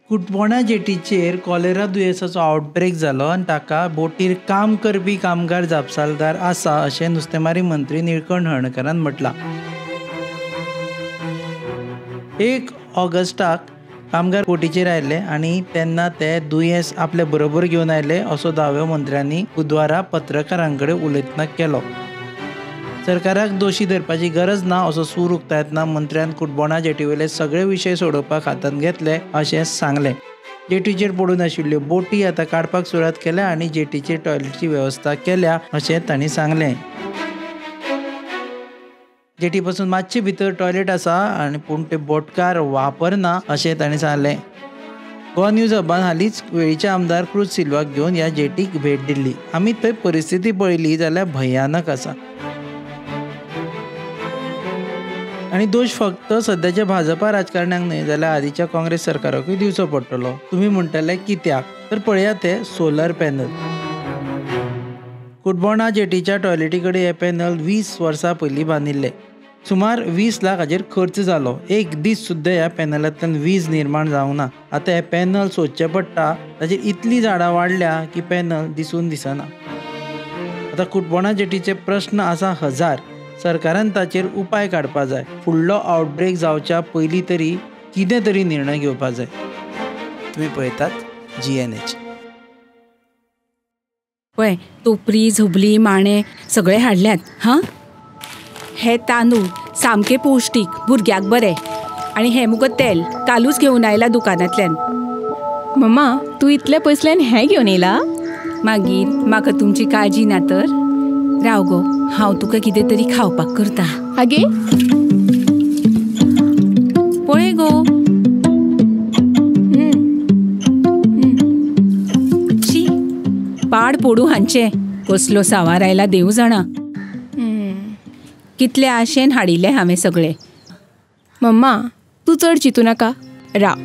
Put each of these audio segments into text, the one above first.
कुटबोणा जेटीचेर cholera दुयेंसाचो outbreak जालो आनी ताका बोटीर काम करपी कामगार जापसालदार आसा अशें नुस्तेमारी मंत्री निळकंठ हळर्णकारान म्हटलां. 1 ऑगस्टाक कामगार बोटीचेर आयले आनी तेन्ना ते दुयेंस आपले बरोबर घेवन आयले असो दावो मंत्र्यांनी बुधवारा पत्रकारां कडेन उलयतना केलो. सरकाराक दोशी धरपाची गरज ना असो सूर उक्तायतना मंत्र्यान कुटबोणा जेटीवेले सगळे विशय सोडोवपाक हातांत घेतले अशें सांगलें. जेटीचेर पडून आशिल्ल्यो बोटी आतां काडपाक सुरवात केल्या आनी जेटीचेर टॉयलेटची वेवस्था केल्या अशें तांणी सांगलें. जेटी पासून मातशे भितर टॉयलेट आसा आनी पूण ते बोटकार वापरना अशें तांणी सांगलें. गोवा न्यूज हबान हालींच वेळीचे आमदार क्रूज सिल्वाक घेवन ह्या जेटीक भेट दिल्ली. आमी थंय परिस्थिती पळयली जाल्यार भयानक आसा आनी दोश फक्त सद्याच्या भाजपा राजकारण्यांक न्हय जाल्यार आदीच्या काँग्रेस सरकाराकूय दिवचो पडटलो. तुमी म्हणटले कित्याक, तर पळयात ते सोलर पॅनल. कुटबोणा जेटीच्या टॉयलेटी कडेन हे पॅनल 20 वर्सां पयलीं बांदिल्ले. सुमार 20 लाख हाजेर खर्च जालो. एक दीस सुद्दां ह्या पॅनलांतल्यान वीज निर्माण जावंक ना. आतां हे पॅनल सोदचें पडटा, ताचेर इतलीं झाडां वाडल्या की पॅनल दिसून दिसना. आतां कुटबोणा जेटीचे प्रस्न आसा हजार. सरकारान ताचेर उपाय काडपा जाय. फुडलो आउटब्रेक जावच्या पयलीं तरी कितें तरी निर्णय घेवपा जाय. तुमी पळयतात GNH. पळय तोपरी झबली माणे सगळे हाडल्यात. हां, हे तांदूळ सामके पौश्टीक, भुरग्याक बरे. आनी हे मुगो तेल कालूच घेवन आयला दुकानांतल्यान. मम्मा, तूं इतले पयसल्यान हें घेवन येयला? मागीर म्हाका तुमची काळजी ना तर. राव गो, हांव तुका कितें तरी खावपाक करता. आगे पळय गो, शी पाड पोडू हांचे, कसलो सावार आयला देव जाणा. कितले आशेन हाडिल्ले हांवें सगळे. मम्मा, तूं चड चिंतू नाका. राव,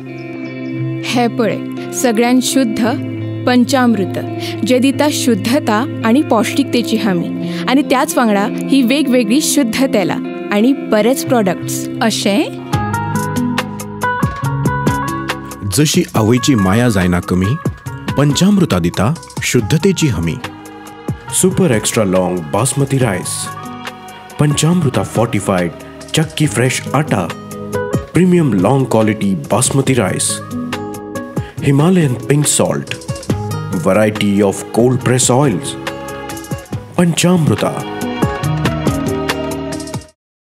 हे पळय सगळ्यान शुद्ध पंचामृत, जे दिता शुद्धता आनी पौष्टिकतेची हमी, आनी त्याच वांगडा ही वेगवेगळी शुद्ध तेलां आनी बरेच प्रॉडक्ट्स. अशें जशी आवयची माया जायना कमी, पंचामृता दिता शुद्धतेची हमी. Super extra long basmati rice, Panchamruta fortified chakki fresh atta, premium long quality basmati rice, Himalayan pink salt, variety of cold press oils. Panchamruta.